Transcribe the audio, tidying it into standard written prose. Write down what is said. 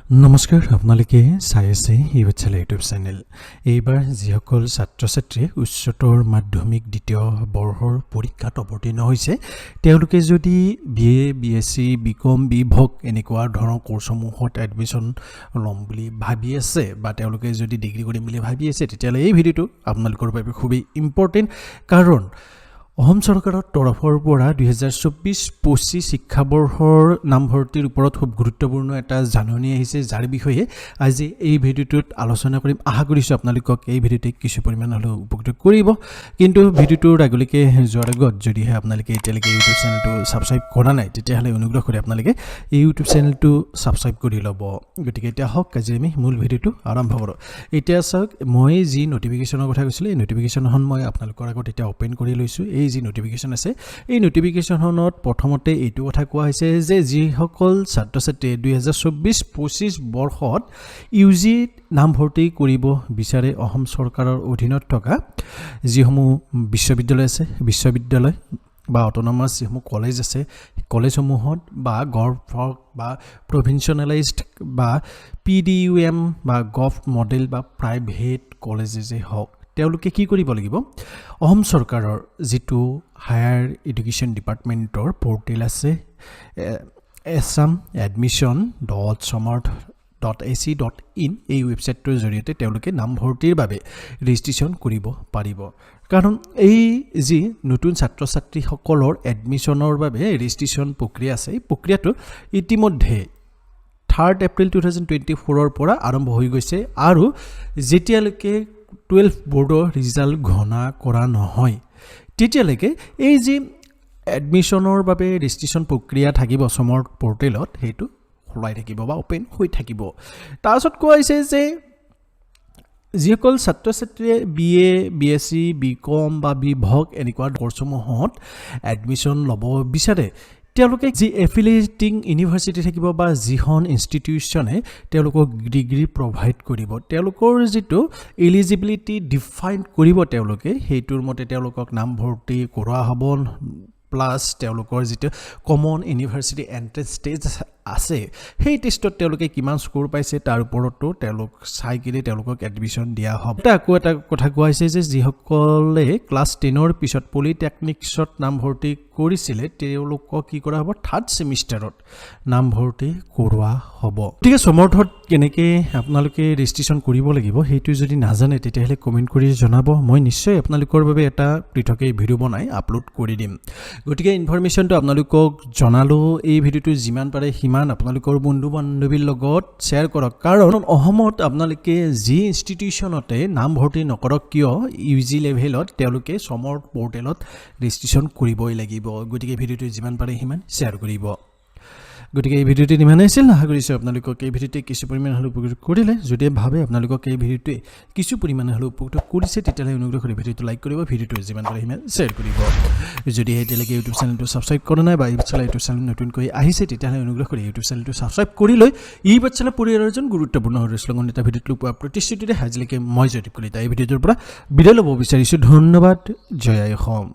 নমস্কাৰ, আপোনালোকে চাই আছে এই ইউটিউব চেনেল। এইবাৰ যিসকল ছাত্ৰ ছাত্ৰীয়ে উচ্চতৰ মাধ্যমিক দ্বিতীয় বৰ্ষৰ পৰীক্ষাত অৱতীৰ্ণ হৈছে, তেওঁলোকে যদি B A, B S C, B com, B ভক এনেকুৱা ধৰণৰ কৰ্চসমূহত এডমিশ্যন ল'ম বুলি ভাবি আছে বা তেওঁলোকে যদি ডিগ্ৰী কৰিম বুলি ভাবি আছে, তেতিয়াহ'লে এই ভিডিঅ'টো আপোনালোকৰ বাবে খুবেই ইম্পৰ্টেণ্ট। কাৰণ অসম চৰকাৰৰ তৰফৰ পৰা 2024-25 শিক্ষাবৰ্ষৰ নামভৰ্তিৰ ওপৰত খুব গুৰুত্বপূৰ্ণ এটা জাননী আহিছে, যাৰ বিষয়ে আজি এই ভিডিঅ'টোত আলোচনা কৰিম। আশা কৰিছোঁ আপোনালোকক এই ভিডিঅ'টোৱে কিছু পৰিমাণ হ'লেও উপকৃত কৰিব। কিন্তু ভিডিঅ'টোৰ আগলৈকে যোৱাৰ আগত যদিহে আপোনালোকে এতিয়ালৈকে ইউটিউব চেনেলটো ছাবস্ক্ৰাইব কৰা নাই, তেতিয়াহ'লে অনুগ্ৰহ কৰি আপোনালোকে এই ইউটিউব চেনেলটো ছাবস্ক্ৰাইব কৰি ল'ব। গতিকে এতিয়া হওক, আজি আমি মূল ভিডিঅ'টো আৰম্ভ কৰোঁ। এতিয়া চাওক, মই যি নটিফিকেশ্যনৰ কথা কৈছিলোঁ, এই নটিফিকেশ্যনখন মই আপোনালোকৰ আগত এতিয়া অ'পেন কৰি লৈছোঁ। এই যি নটিফিকেশ্যন আছে, এই নটিফিকেশ্যনখনত প্ৰথমতে এইটো কথা কোৱা হৈছে যে যিসকল ছাত্ৰ ছাত্ৰীয়ে 2024-25 বৰ্ষত ইউ জিত নামভৰ্তি কৰিব বিচাৰে, অসম চৰকাৰৰ অধীনত থকা যিসমূহ বিশ্ববিদ্যালয় আছে, বিশ্ববিদ্যালয় বা অট'নমাছ যিসমূহ কলেজ আছে, কলেজসমূহত বা গভ বা প্ৰভিঞ্চনেলাইজড বা পিডিইউ এম বা গভ মডেল বা প্ৰাইভেট কলেজেই হওক, তেওঁলোকে কি কৰিব লাগিব? অসম চৰকাৰৰ যিটো হায়াৰ এডুকেশ্যন ডিপাৰ্টমেণ্টৰ পৰ্টেল আছে, assamadmission.samarth.ac.in, এই ৱেবছাইটটোৰ জৰিয়তে তেওঁলোকে নামভৰ্তিৰ বাবে ৰেজিষ্ট্ৰেশ্যন কৰিব পাৰিব। কাৰণ এই যি নতুন ছাত্ৰ ছাত্ৰীসকলৰ এডমিশ্যনৰ বাবে ৰেজিষ্ট্ৰেশ্যন প্ৰক্ৰিয়া আছে, এই প্ৰক্ৰিয়াটো ইতিমধ্যে 3 এপ্ৰিল 2024ৰ পৰা আৰম্ভ হৈ গৈছে আৰু যেতিয়ালৈকে 12 বৰ্ডৰ ৰিজাল্ট ঘোষণা কৰা নহয়, তেতিয়ালৈকে এই যি এডমিশ্যনৰ বাবে ৰেজিষ্ট্ৰেশ্যন প্ৰক্ৰিয়া থাকিব সমৰ্থ পৰ্টেলত, সেইটো খোলাই থাকিব বা অ'পেন হৈ থাকিব। তাৰপাছত কোৱা হৈছে যে যিসকল ছাত্ৰ ছাত্ৰীয়ে B A, B S C, B কম বা বি ভক এনেকুৱা কৰ্চসমূহত এডমিশ্যন ল'ব বিচাৰে, তেওঁলোকে যি এফিলিয়েটিং ইউনিভাৰ্চিটি থাকিব বা যিখন ইনষ্টিটিউশ্যনে তেওঁলোকক ডিগ্ৰী প্ৰভাইড কৰিব, তেওঁলোকৰ যিটো এলিজিবিলিটি ডিফাইন কৰিব তেওঁলোকে, সেইটোৰ মতে তেওঁলোকক নামভৰ্তি কৰোৱা হ'ব। প্লাছ তেওঁলোকৰ যিটো কমন ইউনিভাৰ্চিটি এণ্ট্ৰেঞ্চ টেষ্ট আছে, সেই টেষ্টত তেওঁলোকে কিমান স্ক'ৰ পাইছে, তাৰ ওপৰতো তেওঁলোক চাই কিনে তেওঁলোকক এডমিশ্যন দিয়া হ'ব। এটা আকৌ এটা কথা কোৱা হৈছে যে যিসকলে ক্লাছ 10ৰ পিছত পলিটেকনিক্সত নামভৰ্তি কৰিছিলে, তেওঁলোকক কি কৰা হ'ব? থাৰ্ড ছেমিষ্টাৰত নামভৰ্তি কৰোৱা হ'ব। গতিকে সমৰ্থত কেনেকৈ আপোনালোকে ৰেজিষ্ট্ৰেশ্যন কৰিব লাগিব, সেইটো যদি নাজানে, তেতিয়াহ'লে কমেণ্ট কৰি জনাব। মই নিশ্চয় আপোনালোকৰ বাবে এটা পৃথকে ভিডিঅ' বনাই আপলোড কৰি দিম। গতিকে ইনফৰমেশ্যনটো আপোনালোকক জনালোঁ। এই ভিডিঅ'টো যিমান পাৰে সিমান আপোনালোকৰ বন্ধু বান্ধৱীৰ লগত শ্বেয়াৰ কৰক। কাৰণ অসমত আপোনালোকে যি ইনষ্টিটিউশ্যনতে নামভৰ্তি নকৰক কিয়, ইউ জি লেভেলত তেওঁলোকে সমৰ্থ পৰ্টেলত ৰেজিষ্ট্ৰেশ্যন কৰিবই লাগিব। গতিকে ভিডিঅ'টো যিমান পাৰে সিমান শ্বেয়াৰ কৰিব। গতিকে এই ভিডিঅ'টোত ইমানেই আছিল। আশা কৰিছোঁ আপোনালোকক এই ভিডিঅ'টোৱে কিছু পৰিমাণে হ'লেও উপকৃত কৰিলে। যদি ভাবে আপোনালোকক এই ভিডিঅ'টোৱে কিছু পৰিমাণে হ'লেও উপকৃত কৰিছে, তেতিয়াহ'লে অনুগ্ৰহ কৰি ভিডিঅ'টো লাইক কৰিব, ভিডিঅ'টো যিমান পাৰে সিমান শ্বেয়াৰ কৰিব। যদি এতিয়ালৈকে ইউটিউব চেনেলটো ছাবস্ক্ৰাইব কৰা নাই বা এই পাঠশালা ইউটিউব চেনেল নতুনকৈ আহিছে, তেতিয়াহ'লে অনুগ্ৰহ কৰি ইউটিউব চেনেলটো ছাবস্ক্ৰাইব কৰি লৈ ই পাঠশালা পৰিয়ালৰ এজন গুৰুত্বপূৰ্ণ সদস্য লগত এটা ভিডিঅ'টো পোৱা প্ৰতিশ্ৰুতিৰে আজিলৈকে মই জয়দীপ কলিতা এই ভিডিঅ'টোৰ পৰা বিদায় ল'ব বিচাৰিছোঁ। ধন্যবাদ। জয় আই অসম।